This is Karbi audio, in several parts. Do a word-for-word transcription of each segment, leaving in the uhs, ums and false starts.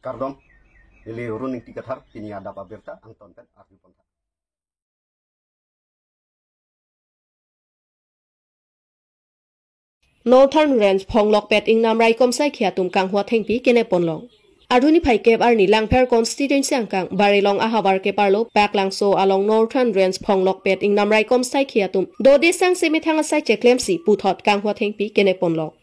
Kardom, neli Run Ingti Kathar, pini adap abirta angton pen arju pon tha. Northern Range Phonglokpet Ingnam Raikom Saikhi atum kanghu athengpi kenep ponlong. Aruni phai kep arni Langpher constituency angkang Barilong ahavar keparlo Paklangso along Northern Range Phonglokpet Ingnam Raikom Saikhi atum dode sang semethang asai cheklemsi puthot kanghu athengpi kenep ponlong.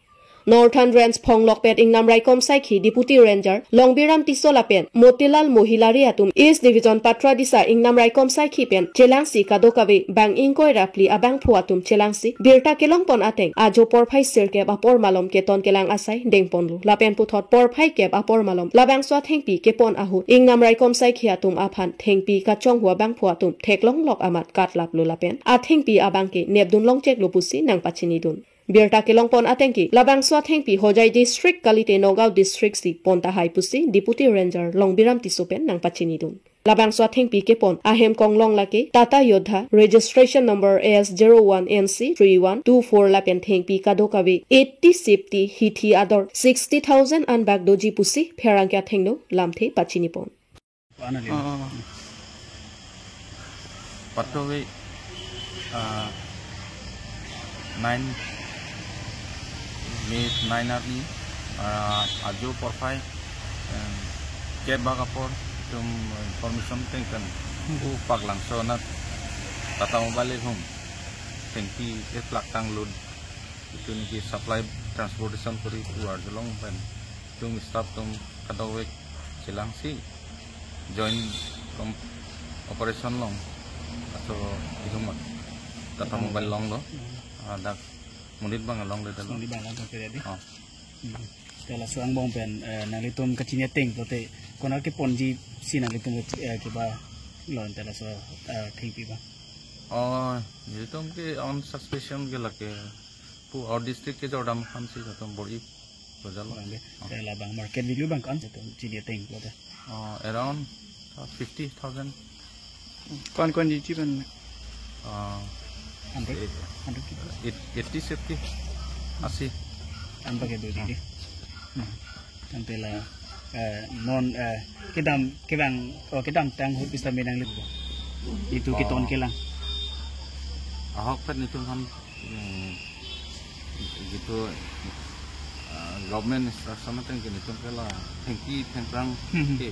Northern Range Phonglokpet Ingnam Raikom Saikhi Deputy Ranger Longbiram Tisso lapen Motilal Mohilari atum East Division Patradisa Ingnam Raikom Saikhi pen chelangsi kadokave bang ingkoi ra phli abangphu atum chelangsi birta kelong pon ateng ajo porphai sirkep apor malom keton kelang asai deng ponlo. Lapen puthot porphai kep apor malom labangso athengpi kepon ahut Ingnam Raikom Saikhi atum aphan thengpi kachonghu abangphu atum theklong lok amat katlaplo lapen athengpi abangke nepdun longcheklo pusi nangpachinidun. Birta kelong pon atengke labangso athengpi Hojai District kalite Nagaon District si pon tahai pusi Deputy Ranger Longbiram Tisso pen nangpachinidun. Labangso athengpi kepon ahem konglong lake Tata Yodha, registration number S zero one N C three one two four lapen thengpi kadokave eighty safety hithi ador sixty thousand anbak doji pusi pherangke athengno lamthe pachini pon. Ana dia. Oh. Patove, ah, nine, May nine arni, ah, ajo porphai, em, kep bak apor, itum information tengkan, u Paklangso anat Tata Mobile hum, thengpi eplak tanglo, itum ke supply transportation kori pu arjulong pen, itum staff atum kadokave chelangsi joint com-, operation along aso ihum Tata Mobile along lo. Hmm. Ah, dak monit abang along le dalo. Monit abang along le dalo. Oh. Hmm. Te laso angbong pen, eh, nanglitum kachini ateng pulote konat keponji si nanglitum, eh, keba lon te laso, eh, thengpi abang. Oh, nelitum ke on suspicion ke lake pu our district ke Jordan Khan si kata bor-i bajalo. Bang de, oh, eh, labang market value abang kan satu chini ateng pulote. Oh, around, uh, fifty thousand. Kon kon ji ji ban? Uh, hundred? Eh, hundred ki? Eight-, eighty, seventy, asi. Anbak kedo ji de. Hmm. Hmm. Tangte la, eh, non, eh, kedam, kevang, oh, kedamtang ahut pista menang lit. Itum keton, oh, kelang. Ahok pen itum han, hmm, gitu, ah, government instruction ateng ke itum ke la thengpi thengphrang, hmm, hmm, ke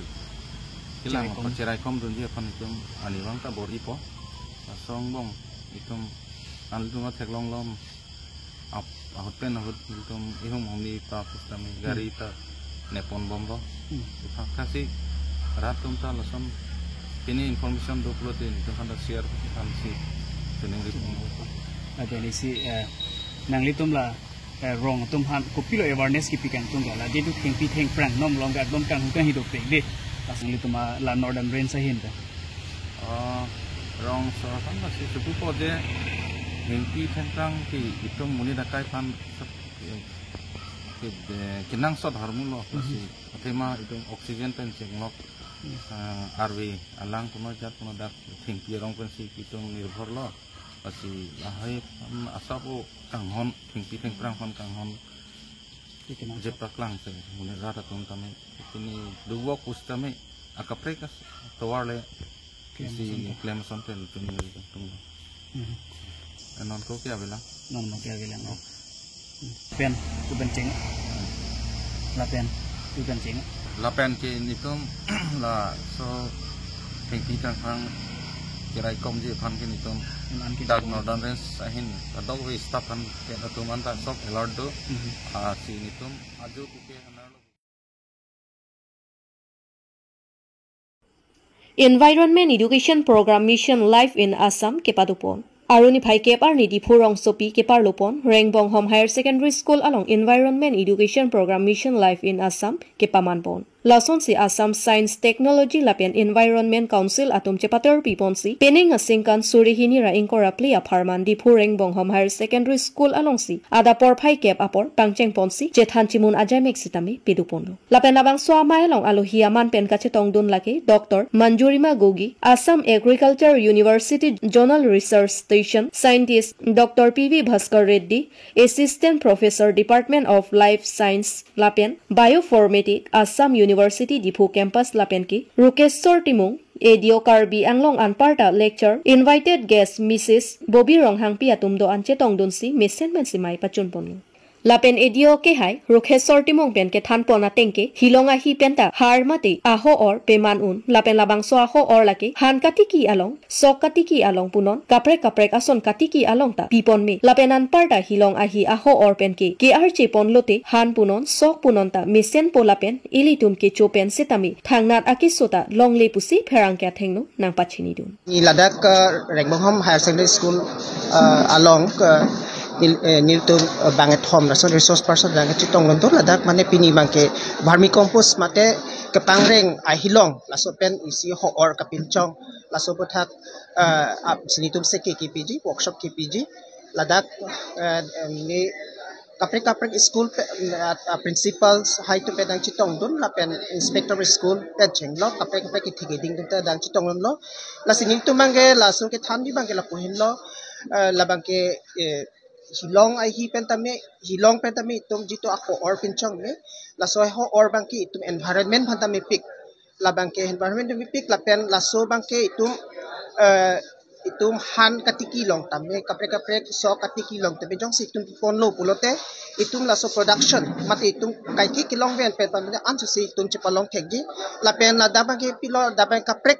kelang, cheraikom, pacheraikom dunji aphan itum arnivang ta bor-ipo. Laso angbong itum nanglitum theklong lom ap-, ahut pen ahut itum ihum humi ta pusitame, hmm, gari ta nepon bomlo. Hmm. Iphang kasi rat atum ta lason pini information do pulote itum aphan ta share aphansi tuning ri pon. Ade ni si, eh, nanglitum la, eh, rong atum aphan kopilo awareness kipi kangtung ga la, jetu thengpi thengphrang non malom ke ekdom kanghu kanghi dopik de. Pas nanglitum la Northern Range ahin ta. Ah, rong asor aphan lasi supu po je thengpi thengphrang ke itum monit akai aphan sat-, ke, ke, kenangsot ahormu lo, mhm, lasi athema itum oxygen pen chenglok, mhm, ah, arve alang kuno jat kuno dak thengpi arong pensi itum nirbhor lo. Lasi lahai, um, asap o kanghon, thengpi thengphrang aphan kanghon. Kenangsot. Jepaklang se, monit rat atum tame, pini dukvok pusitame, akaprek atovar le, klem, si ason ta, klem ason pen tuni tung. Mhm. Non ko ke avelang? Non mo ke avelang. Oh. Pen, tu pen cheng. Lapen, tu pen cheng. Lapen ke nitum laso thengpi thengphrang cheraikomji aphan ke nitum, non an ke dak Northern Range ahin kadokave staff aphan ke latum anta sok alert do. Mhm. Ah, si nitum ajo kuke hanar lo. Environment Education Program Mission Life in Assam kepadopon. Aruni phai kep arni Diphu rongsopi keparlopon, Rengbonghom Higher Secondary School along Environment Education Program Mission Life in Assam kepamanpon. Lasonsi Assam Science, Technology lapen Environment Council atum chepaterpiponsi, penang aningkan suri hini ra ingkoi ra phli apharman Diphu Rengbonghom Higher Secondary School alongsi adap porphai kep apor pangchengponsi chethan chimun ajaimek sitame pedoponlo. Lapen labangso amei along alohi aman pen kachetongdun lake Doctor Manjurima Gogi, Assam Agriculture University Zonal Research Station Scientist Doctor P V Bhaskar Reddy, Assistant Professor, Department of Life Science lapen Bioinformatics, Assam University University Diphu Campus lapen ke Rukeswar Timung, A D O Karbi Anglong anparta lecturer, invited guest Missus Bobi Ronghangpi atum do-an chetongdunsi mesen pen simai pachunponlo. Lapen A D O kehai Rukeswar Timung pen kethanpon ateng ke hilong ahi penta har mate aho-or peman un, lapen labangso aho-or lake han katiki along, sok katiki along punon, kaprek kaprek ason katiki along ta pipon me. Lapen anparta hilong ahi aho-or pen ke ke-archepon lote han punon, sok punon ta mesenpo lapen ilitum kecho pen setame thangnat akeso ta longle pusi pherangke athengno nangpachinidun. Ni ladak, uh, Rengbonghom Higher Secondary School, uh, along, uh, nil-, eh, nelitum, uh, bangkethom lason resource person bangkethom chetongdun, ladak mane pini abangke vermicompost mate kepangreng ahilong laso pen isi ho-or kapinchong, laso aputhak, uh, ap-, si nelitum seke kepiji, workshop kepiji, ladak, uh, ni kaprek kaprek school pen, uh, uh, principals hai atum pen nangchetongdun lapen inspector school pen chenglok kaprek kaprek kethek keding atum ta nangchetongdunlo. Lasi nelitum abangke laso kethanji abangke lapu henlo, uh, labangke, eh, hilong ahi pen tame, hilong pen tame itum jitu aho-or pinchong me, laso ho-or abangke itum environment aphan tame pik. Labangke environment tame pik lapen laso abangke itum, eh, itum han katiki along tame, kaprek kaprek sok katiki along tame jongsi itum ponlo pulote itum laso production mate itum kaike kelongven pen tame ansose itum chepalong thekji. Lapen ladak abangke pilo, ladak abang kaprek,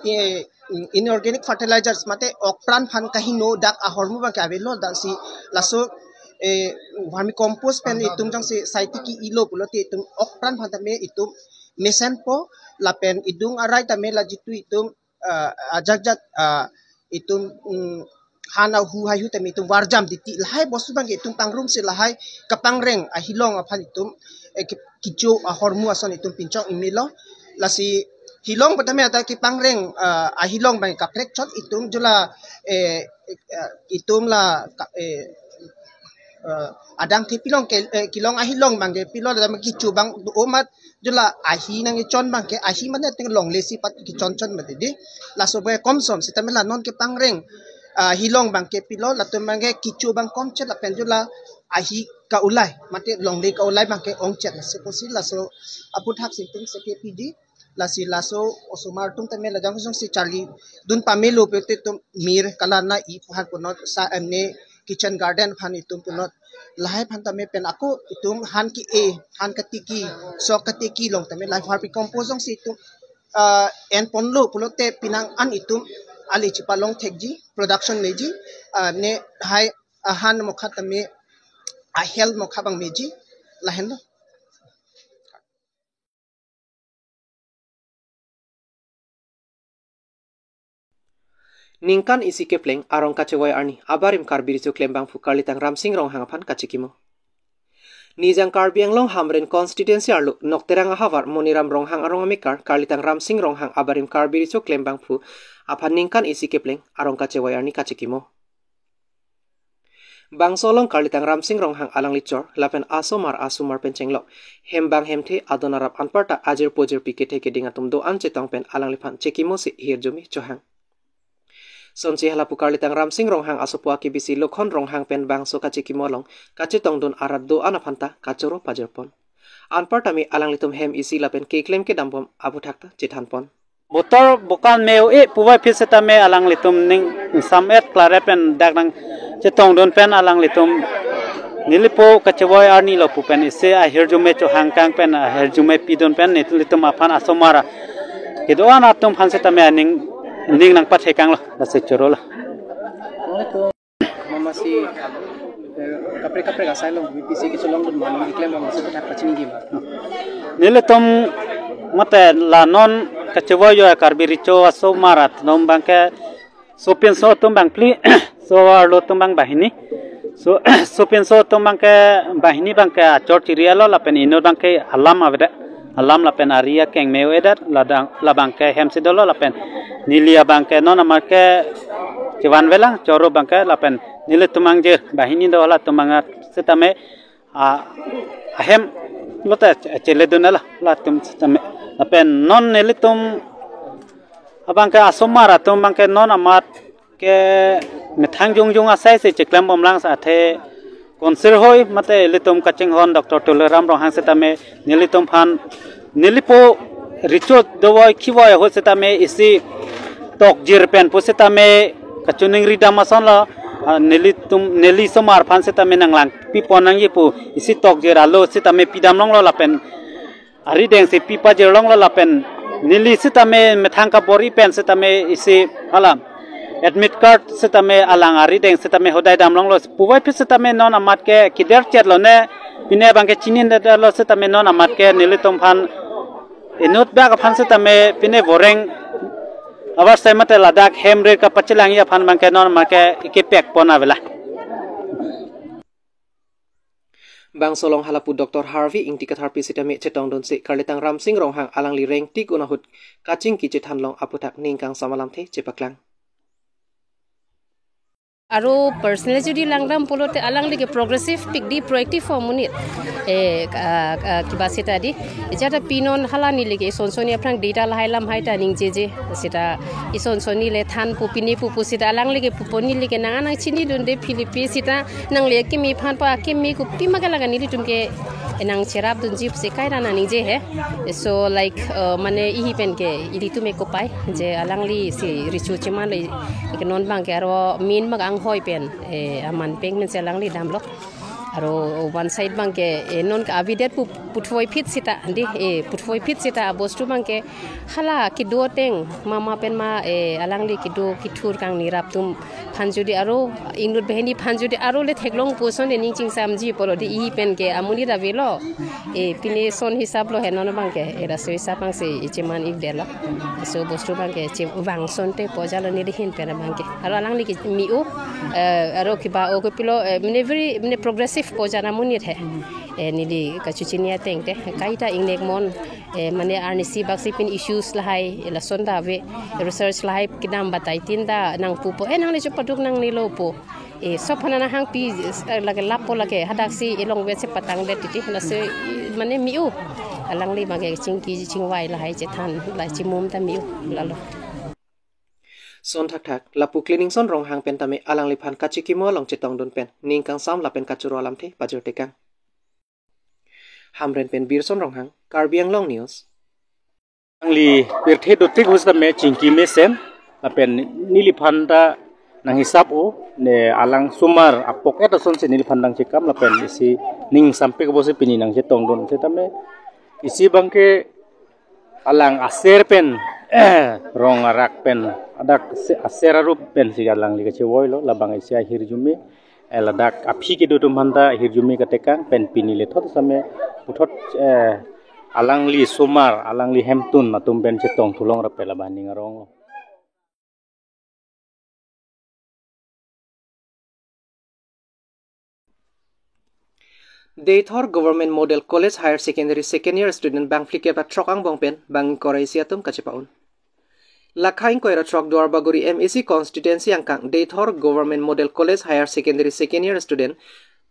eh, inorganic fertilizers mate okpran aphan kahingno dak ahormu abangke avelo, lasi laso, eh, vermicompost pen itum jongsi sai tiki-ilo pulote itum okpran aphan tame itum mesenpo, lapen idung arai tame la jitu itum, ah, ajak jak, ah, itum, mm, han ahu hai ahu tame itum varjam titi, lahai bostu abangke itum pangrumsi lahai kepangreng ahilong aphan itum, eh, ke-, kecho ahormu ason itum pinchong imelo. Lasi hilong pen tame ata kepangreng, ah, ahilong abang kaprek chot itum jula, eh, eh, itum la ka-, eh, eh, adang the pilong ke, eh, kelong ahilong abangke pilo, ladak kecho abang do-o mat jula ahi nangkechon abangke ahi mane ateng longle si pat kechon chon mati di. Laso abangke komsom sitame la non kepangreng, ah, ahilong abangke pilo, latum abangke kecho abang komchet lapen jula ahi ka-ulai mate longle ka-ulai abangke ongchet, lasi pusi laso aputhak si itum seke piji. Lasi laso osomar atum tame lajang jongsi charlidun pamelo pulote itum mir kalan na-i aphan punot, sa emne kitchen garden aphan itum punot, lahai aphan tame pen ako itum han ke-e, han katiki, sok katiki along tame lahai vermicompost jongsi itum, ah, enponlo pulote penang an itum ale chepalong thekji, production meji, ah, ne hai ahan mokha tame, ah, health mokha abang meji, lahenlo. Ningkan isi kepleng arong kachevoi arni abarim Karbi Riso Klembangphu Karlitang Ramsing Ronghang aphan kachekimo. Nijang Karbi Anglong Hamren constituency arlo Nokterang ahavar Moniram Ronghang arong amekar Karlitang Ramsing Ronghang abarim Karbi Riso Klembangphu aphan ningkan isi kepleng arong kachevoi arni kachekimo. Bangso along Karlitang Ramsing Ronghang alangli chor lapen asomar asomar pen chenglok, hem bang hem the adon arap anparta ajir pojir pi kethe keding atum do-an chetong pen alangliphan chekimo si hirjume chohang. Sonsi halapu Karlitang Ramsing Ronghang asopo akebisi Lokhon Ronghang pen bangso kachekimo along kachetongdun arat do-an aphanta kachoro pajirpon. Anparta me alanglitum hem isi lapen keklem kedambom aputhak ta chethanpon. Botor bokan me-o-e puvoiphit sitame alanglitum ning ingsam-et klare pen dak nangchetongdun pen alanglitum nelipo kachevoi arni lo pu pen isi ahirjume chohangkang pen ahirjume pidun pen nelitum aphan asomar kedo-an atum aphan sitame aning ning nangpathekanglo, lasi chorolo. Mama si, eh, kaprek kaprek asai along B P C kechelongdun ma nangkeklem mama si aputhak pachiniji ma. Nelitum mate la non kachevoi yo Karbi Riso asomar atum abangke sopinso atum bang phli, so arlo atum bang banghini. So, sopinso atum abangke banghini abangke achor chiri alo lapen inut abangke alam avedet. Alam lapen ari akeng me-o-edet, ladang, labangke hem si dolo lapen neli abangke non amarke chevanvelang, choro abangke lapen nelitum angjir banghini do, halatum angat sitame, ah, ahem lote cheledun alo, latum sitame. Lapen non nelitum abangke asomar atum abangke non amat kemethang jongjong asai si cheklembomlang sa athe konsir hoi mate ilitum kachinghon Doctor Tuliram Ronghang sitame nelitum aphan Nelipo recho dovoi khivoi ahut setame isi tokjir pen pusitame kachiningri dam asonlo, ah, nelitum, neli osomar aphan setame nanglangpi pon nangji pu isi tokjir alo setame pidam longlo lapen arideng si pipajir longlo lapen neli setame methang kabor-i pen setame isi hala admit card setame alang arideng setame hodai dam longlo. Puvoiphit setame non amat ke kider chet lo ne, pine abangke chinine det lo setame non amat ke nelitum aphan inut bak aphan setame pine voreng abar sai mate ladak hem rir kapachilangji aphan abangke non amat ke ikepek pon avela. Bangso along halapu Doctor Harvey Ingti Katharpi setame chetongdunsi Karlitang Ramsing Ronghang alangli rengtik un ahut kachingki chethan long aputhak ning kangsam alamthe chepaklang. Aro personally jodi langdam pulote alangli ke progressive pik di, proactive form unit. Eh, ka- ka- kiba seta di. Ejata pinon hala neli ke ison soni aphrang data lahai lam hai ta ningjeje. Seta ison soni le than pu pine pu pu seta alangli ke pupo neli ke nang anang chinidunde Philippe seta nangli akimi aphan pa akimi kopi ma ke laga nelitum ke enang cherapdunji pusi kaita nang ningje he. So like, uh, mane ihi pen ke ilitum ke kopai je alangli si recho cheman le ke non abangke aro main ma anghoi pen, eh, aman peng pen si alangli damlo. Aro one side abangke, eh, non ke avi det pu- putvoiphit seta di, eh, putvoiphit seta abostu abangke hala kedo ateng mama pen ma, eh, alangli kedo kethur kangni rap atum aphan jodi aro inut banghini aphan jodi aro le theklong pu ason de ning chingsamji pulo di ihi pen ke amonit avelo. Eh, pine son hisap lo he non abangke, eh, laso hisap abangsi icheman ik det lo. So bostu abangke chevang asonte pojalo neli ahin pen abangke. Aro alangli ke mi-o, eh, aro kiba o kopilo, eh, mane very, mane progressive pojana amonit he. Eh, neli kachechini ateng te kaita ingnek mon, eh, mane arnisi baksi pin issues lahai, eh, lason ta ave, research lahai kedam batai tin ta nang pupo, eh, nangli chopaduk nangnelo pu. Eh, sop hana nang hangpi, eh, lake lapo lake hadaksi ilong vet si patang det titi, lasi, eh, mane mi-o. Alangli abangke chingki chingvai lahai chethan, la chimum ta mi-o lalo. Son thakthak, lapu Cleaningson Ronghang pen tame alangliphan kachikimo along chetongdun pen ning kangsam lapen kachoro alamthe pajirtekang. Hamren pen Birson Ronghang, Karbi Anglong News. Alangli pirthe dotik ahut setame chingki mesen, lapen neliphan ta nang hisap o, ne alang osomar apok et asonsi neliphan nangchekam, lapen isi ning sampik pusi pini nangchetongdun setame isi abangke alang aser pen, rong arak pen, adak se- aser arup pensi alangli kachevoilo, labang isi ahirjume, eh, ladak aphi kedo atum aphanta ahirjume katekang pen pini lethot setame puthot, eh, alangli osomar, alangli hemtun atum pen chetong thulong rape labang ning arong. Deithor Government Model College Higher Secondary second year student bangphlikep ra throk angbong pen bang ingkoi ra isi atum kachepa-un. Lakha ingkoi ra throk Duarbagori M A C constituency angkang Deithor Government Model College Higher Secondary second year student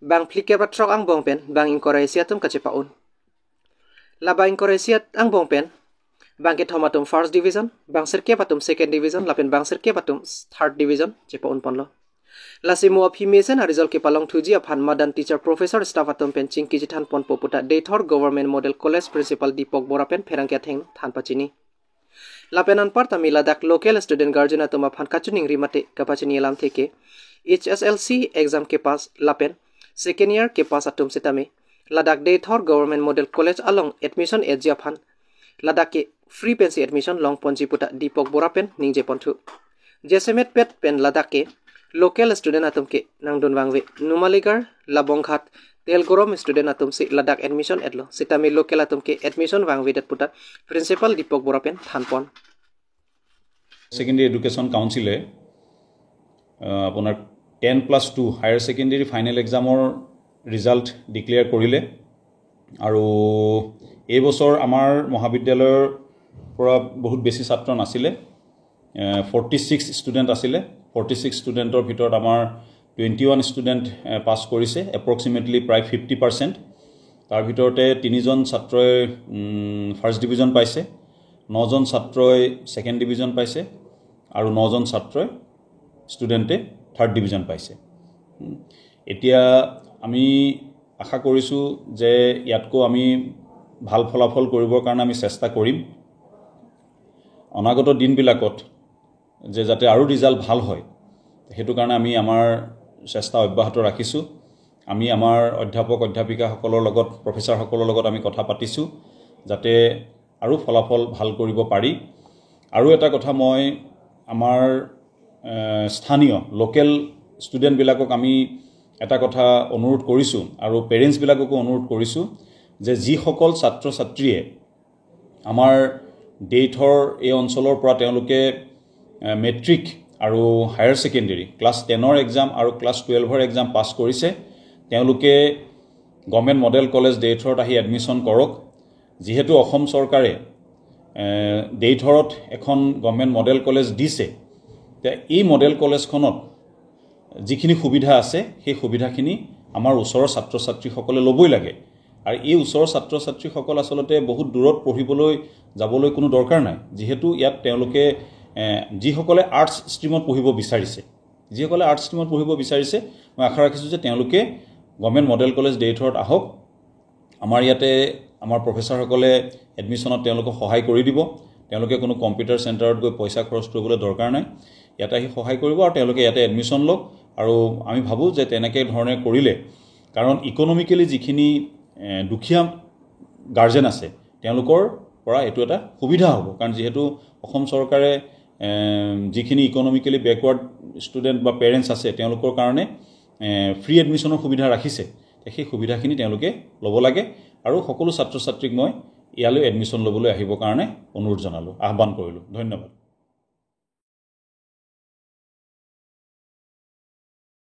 bangphlikep ra throk angbong pen bang ingkoi ra isi atum kachepa-un. Labang ingkoi ra isi angbong pen bang kethom atum first division, bang sirkep atum second division, lapen bang sirkep atum third division chepa-un ponlo. Lasi mo aphi mesen a-result kepalongthuji aphan madan teacher, professor, staff atum pen chingki chethan ponpo puta Deithor Government Model College Principal Deepak Bora pen pherangke athengno than pachini. Lapen anparta mi ladak local student guardian atum aphan kachiningri mate kapachini alamthe ke H S L C exam kepass lapen second year kepass atum setame ladak Deithor Government Model College along admission etji aphan ladak ke free pensi admission longponji puta Deepak Bora pen ningje ponthu. Jasemet pet pen ladak ke local student atum ke nangdun vangve. Numaligarh, Labonghat, Telgorom student atum si ladak admission etlo. Setame local atum ke admission vangvedet puta Principal Deepak Bora pen thanpon. Secondary education কাউন্সিলে আহ, আপোনাৰ ten plus two higher secondary final এক্সামৰ result declare কৰিলে। আৰু এইবছৰ আমাৰ মহাবিদ্যালয়ৰ পৰা বহুত বেছি ছাত্ৰ নাছিলে, ফৰ্টি ছিক্স ষ্টুডেণ্ট আছিলে। ফৰ্টি ছিক্স ষ্টুডেণ্টৰ ভিতৰত আমাৰ টুৱেণ্টি ওৱান ষ্টুডেণ্ট পাছ কৰিছে, এপ্ৰক্সিমেটলি প্ৰায় ফিফটি পাৰ্চেণ্ট। তাৰ ভিতৰতে তিনিজন ছাত্ৰই ফাৰ্ষ্ট ডিভিজন পাইছে, নজন ছাত্ৰই ছেকেণ্ড ডিভিজন পাইছে আৰু নজন ছাত্ৰই ষ্টুডেণ্টে থাৰ্ড ডিভিজন পাইছে। উম, এতিয়া আমি আশা কৰিছোঁ যে ইয়াতকৈ আমি ভাল ফলাফল কৰিবৰ কাৰণে আমি চেষ্টা কৰিম। অনাগত দিনবিলাকত যে যাতে আৰু ৰিজাল্ট ভাল হয়, সেইটো কাৰণে আমি আমাৰ চেষ্টা অব্যাহত ৰাখিছোঁ। আমি আমাৰ অধ্যাপক অধ্যাপিকাসকলৰ লগত, প্ৰফেচাৰসকলৰ লগত আমি কথা পাতিছোঁ, যাতে আৰু ফলাফল ভাল কৰিব পাৰি। আৰু এটা কথা মই আমাৰ, এ, স্থানীয় লোকেল ষ্টুডেণ্টবিলাকক আমি এটা কথা অনুৰোধ কৰিছোঁ আৰু পেৰেণ্টছবিলাককো অনুৰোধ কৰিছোঁ যে যিসকল ছাত্ৰ ছাত্ৰীয়ে আমাৰ দেইথৰ এই অঞ্চলৰ পৰা তেওঁলোকে, এ, মেট্ৰিক আৰু হায়াৰ ছেকেণ্ডেৰী ক্লাছ টেনৰ এক্সাম আৰু ক্লাছ টুৱেলভৰ এক্সাম পাছ কৰিছে, তেওঁলোকে গভৰ্ণমেণ্ট মডেল কলেজ দেইথৰত আহি এডমিশ্যন কৰক। যিহেতু অসম চৰকাৰে, এ, দেইথৰত এখন গভৰ্ণমেণ্ট মডেল কলেজ দিছে, তে এই মডেল কলেজখনত যিখিনি সুবিধা আছে, সেই সুবিধাখিনি আমাৰ ওচৰৰ ছাত্ৰ ছাত্ৰীসকলে ল'বই লাগে। আৰু এই ওচৰৰ ছাত্ৰ ছাত্ৰীসকল আচলতে বহুত দূৰত পঢ়িবলৈ যাবলৈ কোনো দৰকাৰ নাই। যিহেতু ইয়াত তেওঁলোকে, এ, যিসকলে আৰ্টছ ষ্ট্ৰীমত পঢ়িব বিচাৰিছে, যিসকলে আৰ্টছ ষ্ট্ৰীমত পঢ়িব বিচাৰিছে, মই আশা ৰাখিছোঁ যে তেওঁলোকে গভৰ্ণমেণ্ট মডেল কলেজ দেইথৰত আহক। আমাৰ ইয়াতে আমাৰ প্ৰফেচাৰসকলে এডমিশ্যনত তেওঁলোকক সহায় কৰি দিব। তেওঁলোকে কোনো কম্পিউটাৰ চেণ্টাৰত গৈ পইচা খৰচ কৰিবলৈ দৰকাৰ নাই, ইয়াতে আহি সহায় কৰিব আৰু তেওঁলোকে ইয়াতে এডমিশ্যন লওক। আৰু আমি ভাবোঁ যে তেনেকে ধৰণে কৰিলে, কাৰণ ইকনমিকেলি যিখিনি, এ, দুখীয়া গাৰ্জেন আছে, তেওঁলোকৰ পৰা এইটো এটা সুবিধা হ'ব। কাৰণ যিহেতু অসম চৰকাৰে, এ, যিখিনি ইকনমিকেলি বেকৱাৰ্ড ষ্টুডেণ্ট বা পেৰেণ্টছ আছে, তেওঁলোকৰ কাৰণে, এ, ফ্ৰী এডমিশ্যনৰ সুবিধা ৰাখিছে। তে সেই সুবিধাখিনি তেওঁলোকে ল'ব লাগে। আৰু সকলো ছাত্ৰ ছাত্ৰীক মই ইয়ালৈ এডমিশ্যন ল'বলৈ আহিবৰ কাৰণে অনুৰোধ জনালোঁ, আহ্বান কৰিলোঁ। ধন্যবাদ।